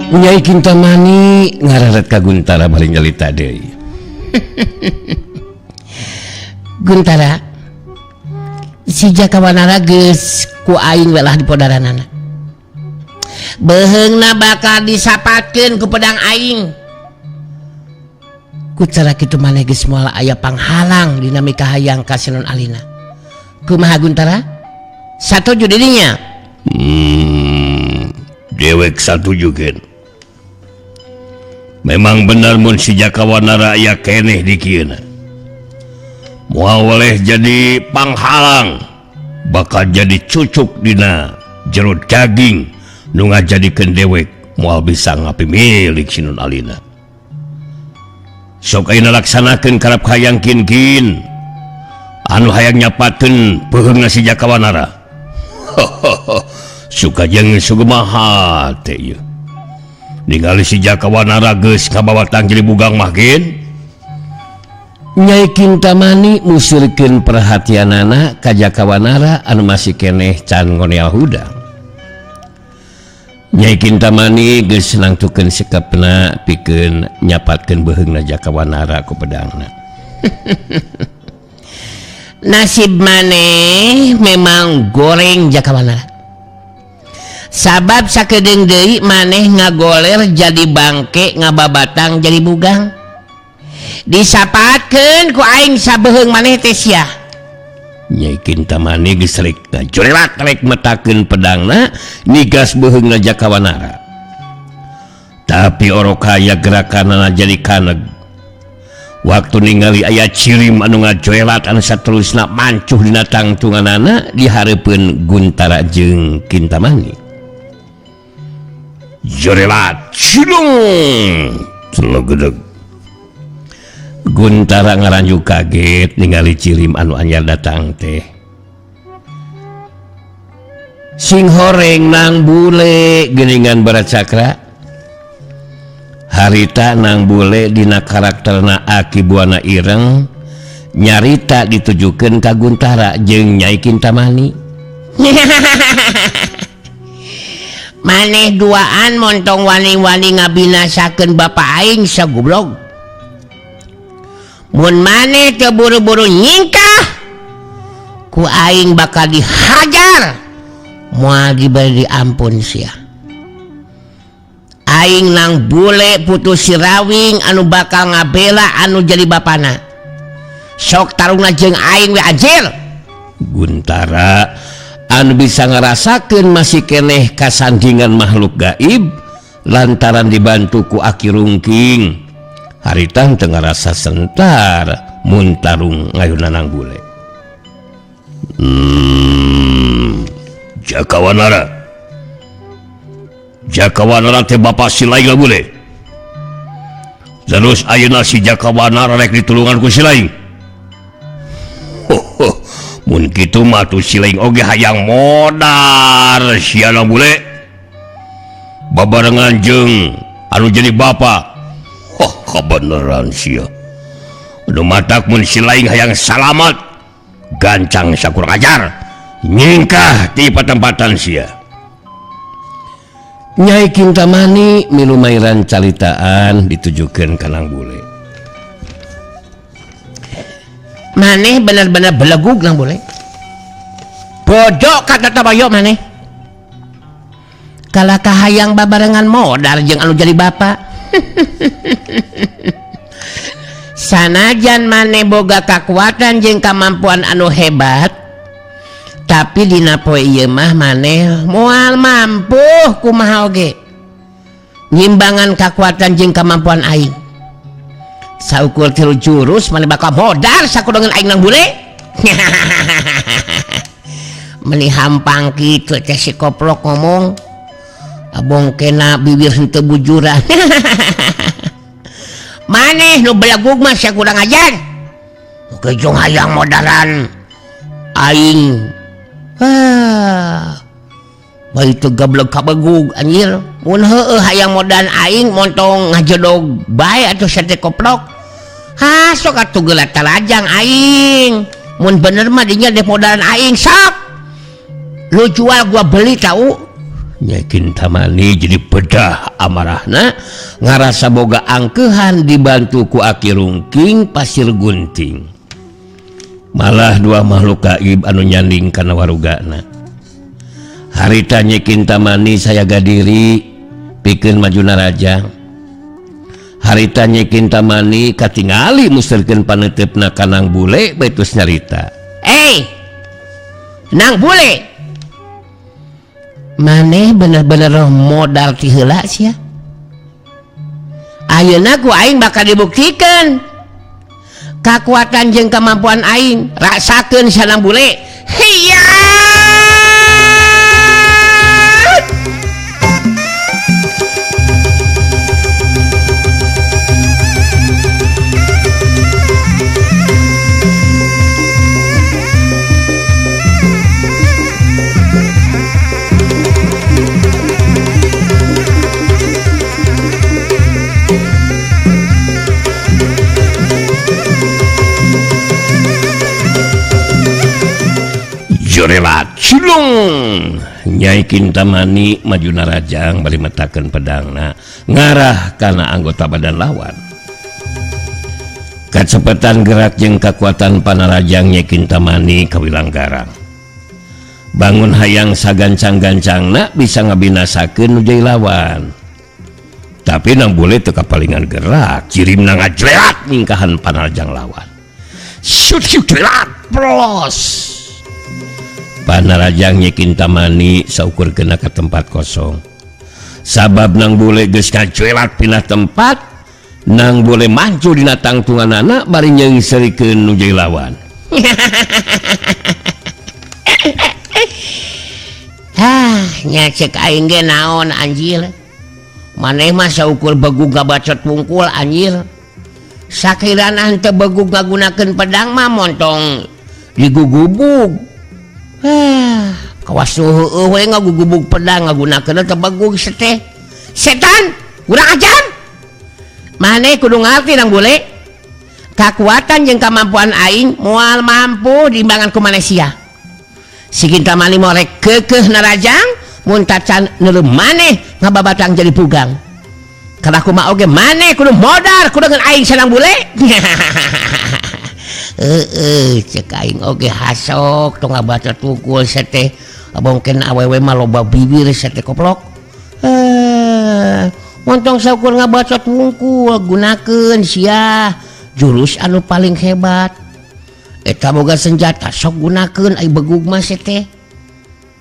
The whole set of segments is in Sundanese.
Nyai Kintamani ngararet ka Guntara bari nyalita deui. Guntara, si Jaka Wanara geus ku aing welah di podaranana. Beheungna bakal disapatkeun ku pedang aing. Ku cara kitu maneh geus moal aya panghalang dina mikahayang ka Sinon Alina. Kumaha Guntara? Satuju dirinya? Dewek satuju gen. Memang benar mun si Jaka Wanara aya keneh di kieuna. Moal weleh jadi panghalang, bakal jadi cucuk dina jero daging nu ngajadikeun dewek moal bisa ngapimilik si Nun Alina. Sok ayeuna laksanakeun karep hayang kin-kin anu hayang nyapatkeun peuheungna si Jaka Wanara. Suka jeung sugemaha teh ieu. Ningali si Jaka Wanara geus kabawa tang jadi bugang mah gen. Nyai Kintamani musirkeun perhatianana ka Jaka Wanara anu masih keneh can ngoneal hudang. Nyai Kintamani geus nangtukeun sikapna pikeun nyapatkeun beuheungna Jaka Wanara ku pedangna. Nasib maneh memang goreng Jaka Wanara. Sabab sakedeung deui maneh ngagoler jadi bangke ngababatang jadi bugang. Disapatkeun ku aing sabeuheung maneh teh sia. Nyai Kintamani geus rek ngajorelat rek metakeun pedangna nigas beuheungna Jaka Wanara. Tapi orok aya gerakanana jadi kaneg. Waktu ningali aya cirim anu ngajorelat anu saterusna mancuh dina tangtunganana dihareupeun Guntara jeung Kintamani. Jorelat cilung celegedeg. Guntara ngaranjuk kaget ningali cirim anu anyar datang teh. Sing horeng nang bule geuningan Barat Cakra. Harita nang bule dina karakterna Aki Buana Ireng nyarita ditujukeun ka Guntara jeung Nyai Kintamani. Maneh duaan montong wani-wani ngabinasakeun bapa aing sagoblog. Mun maneh teu buru-buru nyingkah ku aing bakal dihajar. Moal diberi ampun sia. Aing nang bule putus sirawing anu bakal ngabela anu jadi bapana. Sok tarungna jeung aing we anjir. Guntara anu bisa ngarasakeun masih keneh kasandingan makhluk gaib lantaran dibantu ku Aki Rungking. Harita teu ngarasa sentar mun tarung ngayuna nang bule. Jaka Wanara. Jaka Wanara teh bapa si Laing bule. Terus ayeuna si Jaka Wanara rek ditulungan ku si Laing. Mun kitu mah tuh si Laing oge hayang modar sia bule. Babarengan jeung anu jadi bapa. Oh, kebenaran sia. Anu matak mun si Laing hayang salamat gancang sakurang ajar nyingkah ti patempatan sia. Nyai Kintamani milu mairan calitaan ditujukeun ka nang bule. Maneh bener-bener belegug nang bule. Bodoh kata tabayo maneh. Kalah kahayang babarengan modar jeung anu jadi bapa. Sanajan maneh boga kakuatan jeung kamampuan anu hebat, tapi dina poe ieu mah maneh moal mampu kumaha oge nyimbangan kakuatan jeung kamampuan aing. Saukur tilu jurus maneh bakal modar sakudangan aing nang bule. Meni hampang kitu teh si koplok ngomong. Abong kena bibir henteu bujuran. Maneh nu belegug mah sia kurang ajar. Kejong hayang modaran aing. Ah. Bae teu gablek kabegug anjir. Mun heueuh hayang modaran aing montong ngajedog bae atuh sate koplok. Ha sok atuh geula tarajang aing. Mun bener mah dinya deh modaran aing sok. Lu jual gua beli tau. Nyai Kintamani jadi pedah amarahna ngarasa boga angkehan dibantu ku Aki Rungking Pasir Gunting. Malah dua makhluk gaib anu nyanding kana warugana. Harita Nyai Kintamani sayaga diri pikeun maju narajang. Harita Nyai Kintamani katingali musterkeun paneuteup kanang bule betus nyarita. Nang bule. Maneh bener-bener modal ti heula sia. Ayeuna ku aing bakal dibuktikan kakuatan jeung kemampuan aing, rasakeun sanang bule. Hiya! Jorelat cilung Nyai Kintamani maju narajang bari metakeun pedangna ngarah kana anggota badan lawan. Kacepetan gerak jeung kakuatan panarajang Nyai Kintamani kawilang garang. Bangun hayang sagancang-gancangna bisa ngabinasakeun nu jadi lawan. Tapi nang bule teu kapalingan gerak, kirimna ngajlelat ningkahan panarajang lawan. Shoot shoot plos. Panarajang Nyai Kintamani saukur kena ke tempat kosong. Sabab nang bule geus ngacuelat pindah tempat, nang bule maju dina tangtunganana bari nyeungseurikeun nu jadi lawan. Hah, nya ceuk aing ge naon anjir. Maneh mah saukur begug ngabacot wungkul anjir. Sakirana henteu begug ngagunakeun pedang mah montong digugubug. Kawas heueuh we ngagugubug pedang ngagunakeun teu begug seteh. Setan, kurang ajar. Maneh kudu ngarti nang bule. Kakuatan jeung kamampuan aing moal mampu diimbangan ku maneh sia. Si Kintamani morek keukeuh narajang mun tacan neureum maneh ngababatang jadi pugang. Kana kumaha oge maneh kudu modar kudu ngan aing sanang bule. Heeh, cek aing oge hasok tong ngabaca tukul seteh. Abongkeun awewe mah loba bibir seteh koplok. Montong saukur ngabaca tungkul gunakeun sia jurus anu paling hebat. Eta boga senjata sok gunakeun ai begug mah seteh.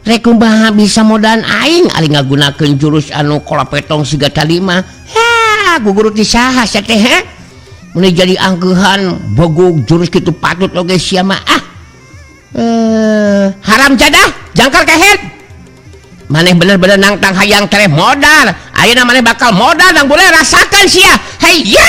Rek kumaha bisa modal aing ari ngagunakeun jurus anu kolapetong siga tadi mah. Ha, gugurut di saha seteh he? Mun jadi angkeuhan begug jurus kitu patut oge sia mah ah. Haram jadah, jangkar kehed. Maneh bener-bener nangtang hayang tereh modal. Ayeuna maneh bakal modal nang boleh rasakan sia. Hayya!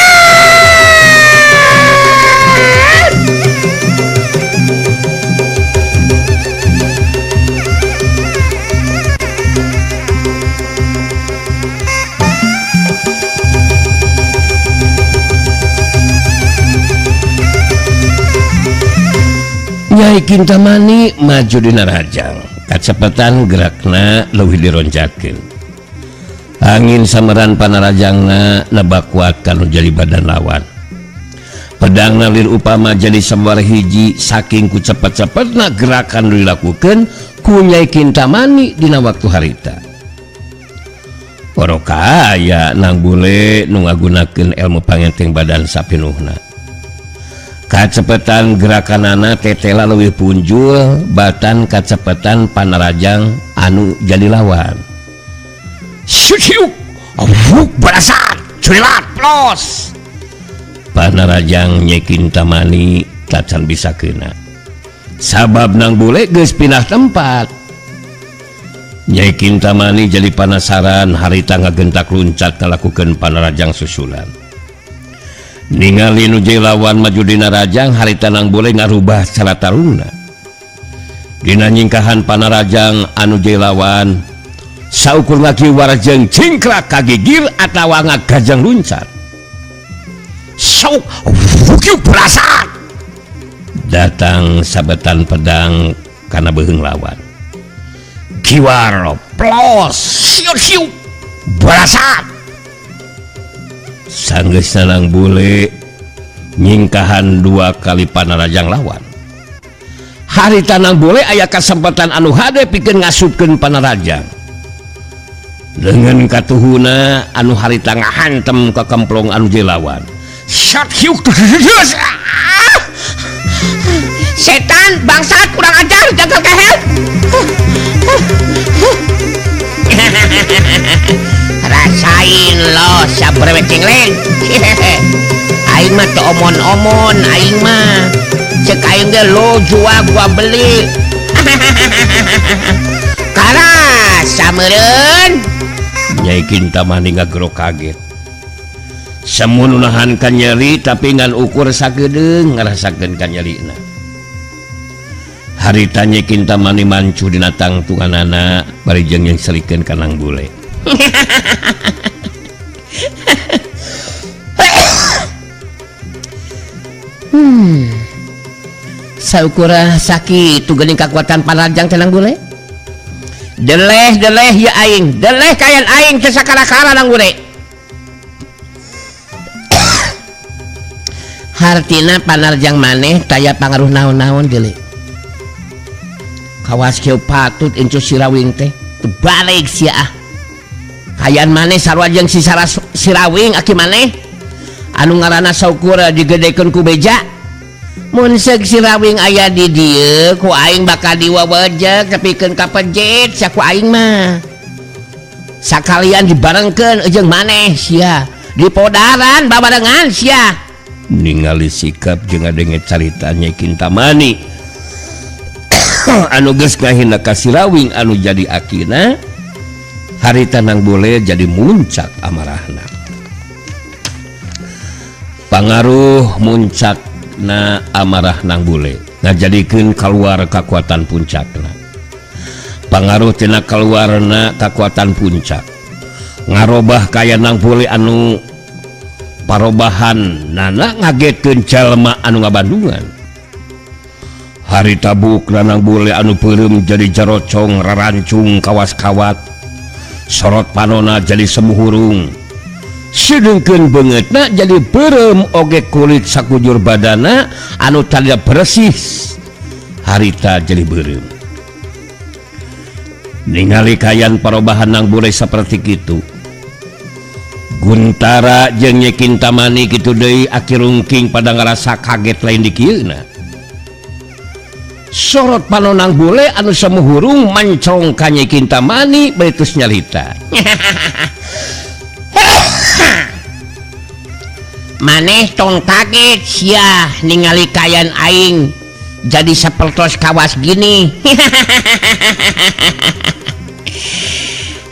Nyai Kintamani maju dina rajang, kacepetan gerakna leuwih dironcakeun. Angin sameran panarajangna nebak kuat kanu jadi badan lawan. Pedangna lir upama jadi sabar hiji saking ku cepet-cepetna gerakan nu dilakukeun ku Nyai Kintamani dina waktu harita. Poroka aya nang bule nu ngagunakeun ilmu pangenteng badan sapinuhna. Kacepetan gerakanana tetela leuwih punjul batan kacepetan panarajang anu jadi lawan. Syuk awuk balasan cuilat plos. Panarajang Nyai Kintamani tacan bisa kena. Sabab nang bule geus pindah tempat. Nyai Kintamani jadi panasaran harita ngagentak luncat ngalakukeun panarajang susulan. Ningali nu jadi lawan maju dina rajang harita nang bule ngarubah cara tarungna. Dina nyingkahan panarajang anu jadi lawan saukur lagi warjeng cingkrak kagigir atawa ngagajang luncat. Sauk wukyuk perasaan. Datang sabetan pedang kana beuheung lawan. Kiwar Plos siu siu berasat. Sanggeus Nang Bule nyingkahan dua kali panarajang lawan. Harita Nang Bule aya kasempatan anu hade pikeun ngasupkeun panarajang. Dengan katuhuna anu harita ngahantem ka kemplong anu jelawan. Shot hiuk. Setan bangsat kurang ajar jagal kehet. Rasain lo sabrewet cengleng. Aing mah teu omon-omon aing mah. Cek aing ge lo jual gua beli. Karasa meureun. Nyai Kintamani ngagero kaget. Semu nu nahan ka nyeri tapi ngan ukur sakedeung ngarasakeun ka nyerina. Harita Nyai Kintamani mancu dina tangtunganana bari jeung nyengselikeun ka Nang Bule. Saukura sakitu geuning kakuatan panarajang teh Nang Bule. Deleh deleh ya aing, deleh kayan aing teh sakara-kara Nang Bule. Hartina panarjang maneh taya pangaruh naon-naon deuleu. Kawas kieu patut incu Sirawing teh tebalik sia ah. Kayan maneh sarua jeung si Sirawing aki maneh anu ngaranna saukur digedekeun ku beja. Mun seug Sirawing aya di dieu ku aing bakal diwawejek tepikeun ka pejet sia ku aing mah. Sakalian dibarengkeun jeung maneh sia, dipodaran babarengan sia. Ningali sikap jeung ngadenge carita Nyai Kintamani anu geus ngahina ka Sirawing anu jadi akina, harita Nang Bule jadi muncak amarahna. Pangaruh muncak na amarah Nang Bule ngajadikeun kaluar kakuatan puncakna. Pangaruh tina kaluarna kakuatan puncak ngarobah kaya Nang Bule anu parobahan nana ngagetkeun jalma anu ngabandungan. Harita bukna Nang Bule anu peureum jadi jarocong rarancung kawas-kawat, sorot panona jadi semuhurung, sedengkeun beungeutna jadi peureum oge kulit sakujur badana anu tadina bersih harita jadi beureum. Ningali kayan parobahan Nang Bule saperti kitu, Guntara jeung Nyai Kintamani kitu deui aki rungking pada ngarasa kaget lain dikieuna. Sorot panon Nang Bule anu samuhurung mancong ka Nyai Kintamani bari tos nyarita. Maneh tong kaget sia ningali kayan aing jadi sapertos kawas gini.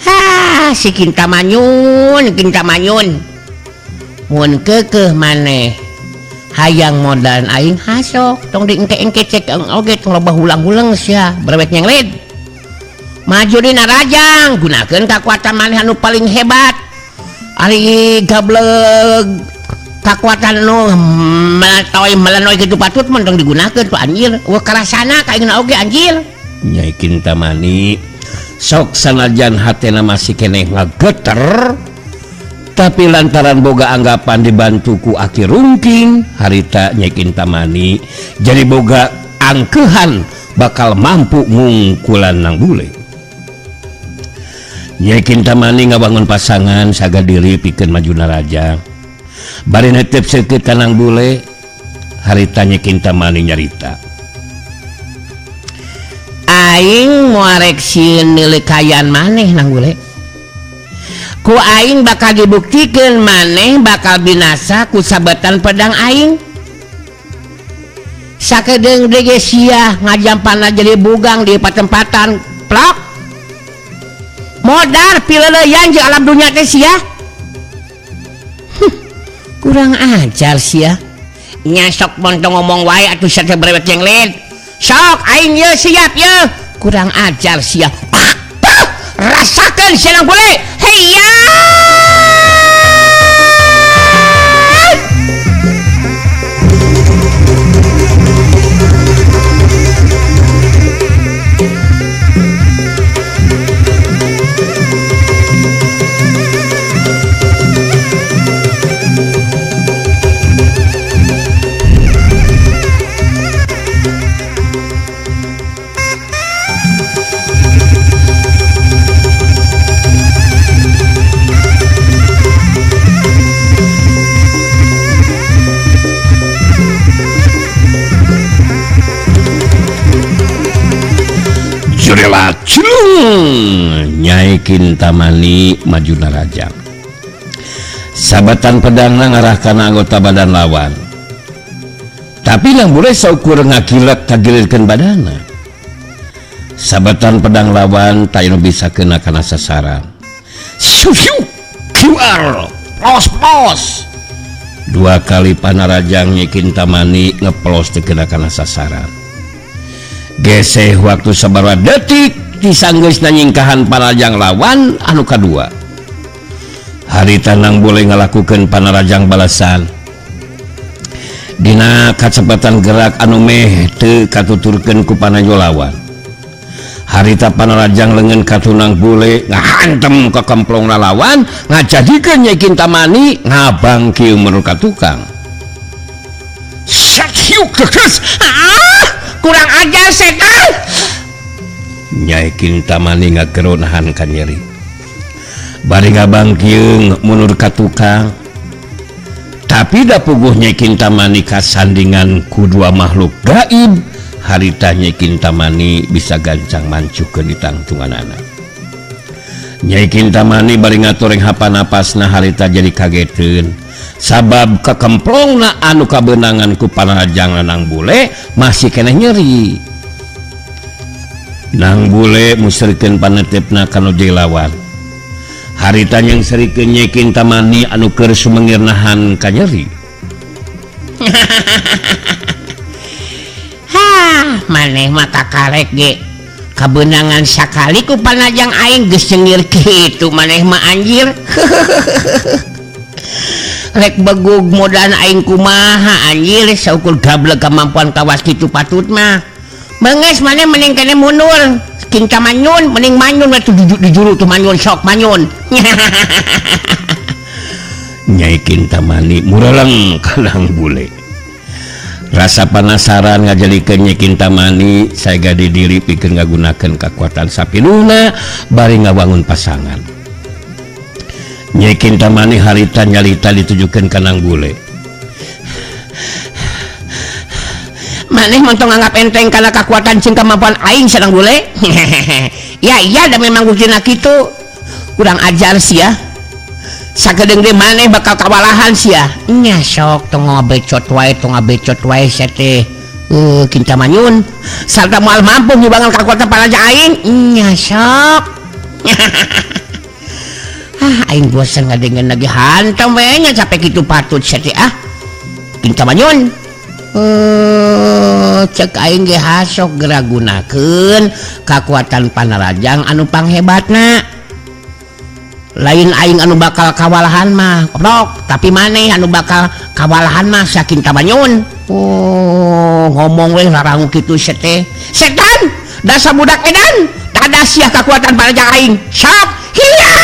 Ha, si Kintamanyun, Kintamanyun. Mun keukeuh maneh hayang modal aing hasok tong diengke-engke cek oge tong loba hulang-huleng sia brewek nyenglid. Maju dina rajang gunakeun kakuatan maneh anu paling hebat. Ari gableg kakuatan nu melatoy melenoy kitu patut mun tong digunakeun tu anjir. Eueuh karasana ka aingna oge anjir. Nyai Kintamani sok sanajan hatena masih keneh ngageter, tapi lantaran boga anggapan dibantu ku aki rungking, harita Nyai Kintamani jadi boga angkehan bakal mampu ngungkulan Nang Bule. Nyai Kintamani ngabangun pasangan saga diri pikeun maju narajang. Bari netep seukeut ka Nang Bule, harita Nyai Kintamani nyarita. Aing moarek sieun milik kayan maneh Nang Bule. Ku aing bakal dibuktikeun maneh bakal binasa ku sabetan pedang aing. Sakedeung deui sia ngajampana jadi bugang di patempatan plok. Modar pileuleyan jeung alam dunya teh sia. Kurang ajar sia. Nya sok montong ngomong wae atuh sia teh brewek jenglet. Sok aing ye siap ye. Kurang ajar sia. Rasakeun sia Nang Bule. Heya. Jurelat cilung Nyai Kintamani maju narajang. Sabatan pedangna ngarah kana anggota badan lawan. Tapi Nang Bule saukur ngakilek kagilirkeun badana. Sabatan pedang lawan teu bisa kena kana sasaran. Siu siu QR plos plos. Dua kali panarajang Nyi Kintamani ngeplos teu kena kana sasaran. Geseh waktu sabaraha detik disanggeusna nyingkahan panarajang lawan anu kadua. Harita Nang Bule ngalakukeun panarajang balasan. Dina kacepatan gerak anu meh teu katuturkeun ku panajo lawan. Harita panarajang leungeun katunang Bule ngahantem ka kemplongna lawan ngajadikeun Nyai Kintamani ngabangkieu menurut ka tukang. Sakieu kekeus. Ah, kurang ajar setan. Nyai Kintamani ngagero nahan ka nyeri. Bari ngabangkieu mundur ka tukang. Tapi da puguh Nyai Kintamani kasandingan ku dua makhluk gaib, harita Nyai Kintamani bisa gancang mancukeun di tangtunganana. Nyai Kintamani bari ngatoreng hapa napasna harita jadi kageteun. Sabab kekemplongna anu kabeunangan ku panarajang Nang Bule masih keneh nyeri. Nang Bule musrikeun panetepna ka nu lawan. Harita yang serikeun Nyai Kintamani anu keur sumengir nahan ka nyeri. Hah, maneh mah kakarek ge. Kabeunangan sakali ku panajang aing geus cengir kitu maneh mah anjir. Rek begug modal aing kumaha anjir saukur gablek kemampuan kawas kitu patut mah. Benges maneh mending kene mundur. Kinta manyun mending manyun we tuh di juru tuh manyun sok manyun. Nyai Kintamani mureleng ka Nang Bule. Rasa penasaran ngajalikeun Nyai Kintamani saega di diri pikeun ngagunakeun kakuatan sapinuhna bari ngawangun pasangan. Nyai Kintamani harita nyalita ditujukeun ka Nang Bule. Maneh montong nganggap enteng kana kakuatan jeung kemampuan aing sareng Bule. Ya iya da memang buktina kitu. Kurang ajar sia. Sakedeung deui maneh bakal kawalahan sia. Nya sok tong ngabecot wae tong ngabecot wae sia teh. Kintamanyun sarta moal mampu ngibangan kakuatan paraja aing. Nya sok. Ah aing bosan ngadengeun lagi hantam we nya sampe kitu patut sia teh ah. Kintamanyun. Cek aing ge hasok geura gunakeun kakuatan panarajang anu panghebatna. Lain aing anu bakal kawalahan mah, goblok, tapi maneh anu bakal kawalahan mah saking Kintamanyun. Oh, ngomong we larangu kitu sia teh. Setan, dasar budak edan, tada sia kakuatan panarajang aing. Sok, hiya!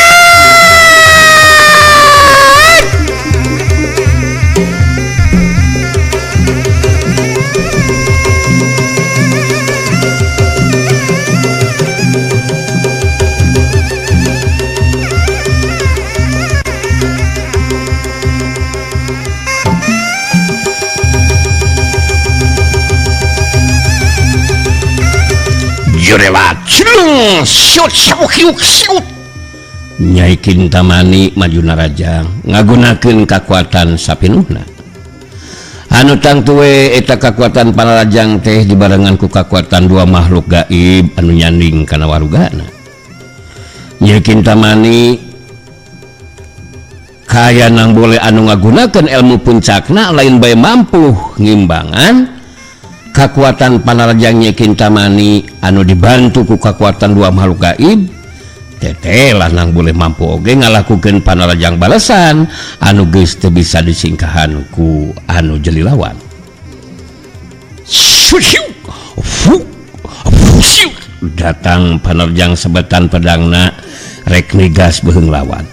Nyai Kintamani maju narajang ngagunakeun kakuatan sapinuhna. Anu tangtuwe eta kakuatan panarajang teh dibarengan ku kakuatan dua makhluk gaib anu nyanding kana warugana. Nyai Kintamani kaya Nang Bule anu ngagunakeun ilmu puncakna lain bae mampu ngimbangan kakuatan panarajang Nyai Kintamani anu dibantu ku kakuatan dua makhluk gaib. Tetelah Nang Bule mampu oge ngalakukeun panarajang balasan anu geus teu bisa disingkahan ku anu jeli lawan. Datang panarjang sebetan pedangna rek nigas beuheung lawan.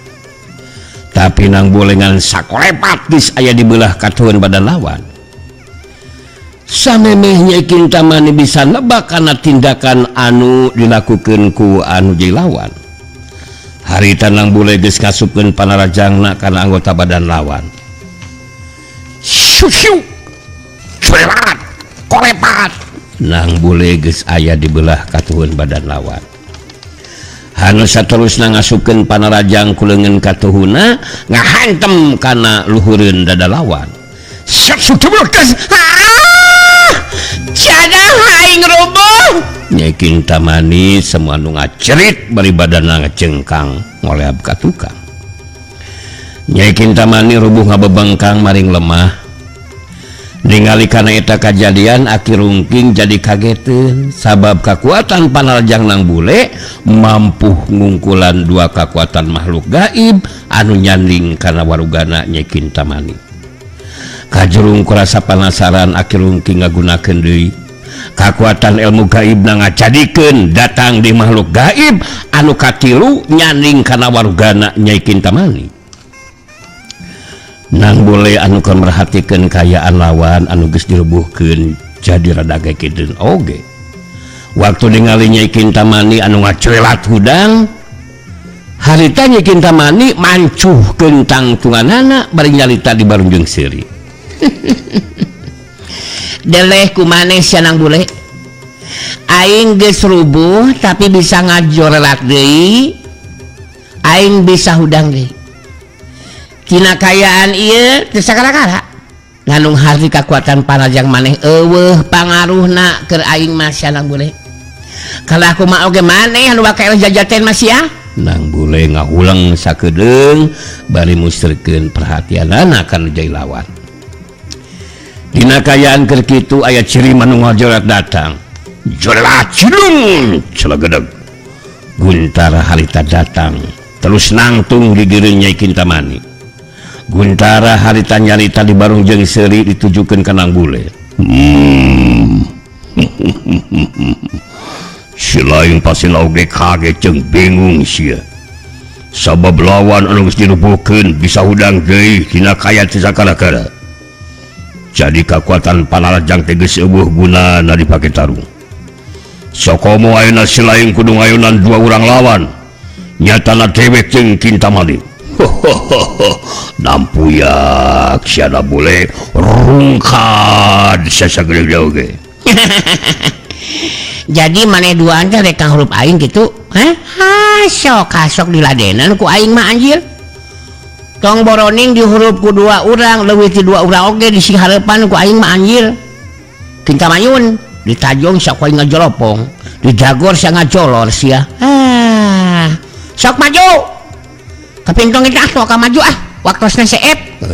Tapi Nang Bule ngan sakolepat geus aya di beulah katuhun badan lawan. Samemeh Nyai Kintamani bisa nebak kana tindakan anu dilakukeun ku anu jadi lawan. Harita Nang Bule geus ngasupkeun panarajangna kana anggota badan lawan. Syuk syuk. Colepat, kolepat. Nang Bule geus aya di belah katuhun badan lawan. Anu saterusna ngasupkeun panarajang ku leungeun katuhuna ngahantem kana luhureun dada lawan. Cada aing rubuh. Nyai Kintamani semua nu ngacerit bari badanna ngacengkang ngoleab ka tukang. Nyai Kintamani rubuh ngabebengkang maring lemah. Ningali kana eta kajadian Aki Rungking jadi kageteun sabab kakuatan panarajang Nang Bule mampu ngungkulan dua kakuatan makhluk gaib anu nyanding kana warugana Nyai Kintamani. Kajurung kurasa panasaran Aki Rungking ngagunakeun deui kakuatan ilmu gaib na ngajadikeun datang di makhluk gaib anu katilu nyanding kana warugana Nyai Kintamani. Nang Bule anu keur merhatikeun kaayaan lawan anu geus dirubuhkeun jadi rada gegedeun oge. Waktu ningali Nyai Kintamani anu ngacuelat hudang, harita Nyai Kintamani mancuhkeun tangtunganana bari nyalita di barunjung seuri. Deleh ku maneh sia Nang Bule. Aing geus rubuh tapi bisa ngajorelat deui. Aing bisa hudang deui. Tina kayaan ieu teu sakara-kara. Nganung harti kakuatan panajang maneh eueuh pangaruhna keur aing mah sia Nang Bule. Kalau aku mah oge maneh anu bakal jajaten mah sia. Nang Bule ngahuleng sakedeung bari musterkeun perhatianana kana jai lawan. Dina kayaan keur kitu aya ciri manu ngajorat datang. Jorat cilung celegedeg. Guntara harita datang terus nangtung di direun Nyai Kintamani. Guntara harita nyarita di barung jeung seuri ditujukeun ka Nang Bule. Si lain pasti oge kaget jeung bingung sia. Sabab lawan anu geus dirubuhkeun bisa hudang deui dina kaya teu sakara-kara. Jadi kakuatan panarajang teh geus eueuh gunana dipake tarung. Sokomo ayeuna si lain kudu ngayunan dua urang lawan. Nyatana dewek jeung Kintamani. Nampuyak siana Bule rungkad sasagede oge. Jadi maneh duaan teh rek huruf aing gitu. Hah? Sok kasok diladenan ku aing mah anjir. Tong boroning di huruf ku dua urang leuwih ti dua urang oge di singhareupan ku aing mah anjir. Kintamayun ditajong sok aing ngajolopong, dijagor sia ngajolor sia. Ah, sok maju. Kapintong kita sok maju ah, waktosna seep.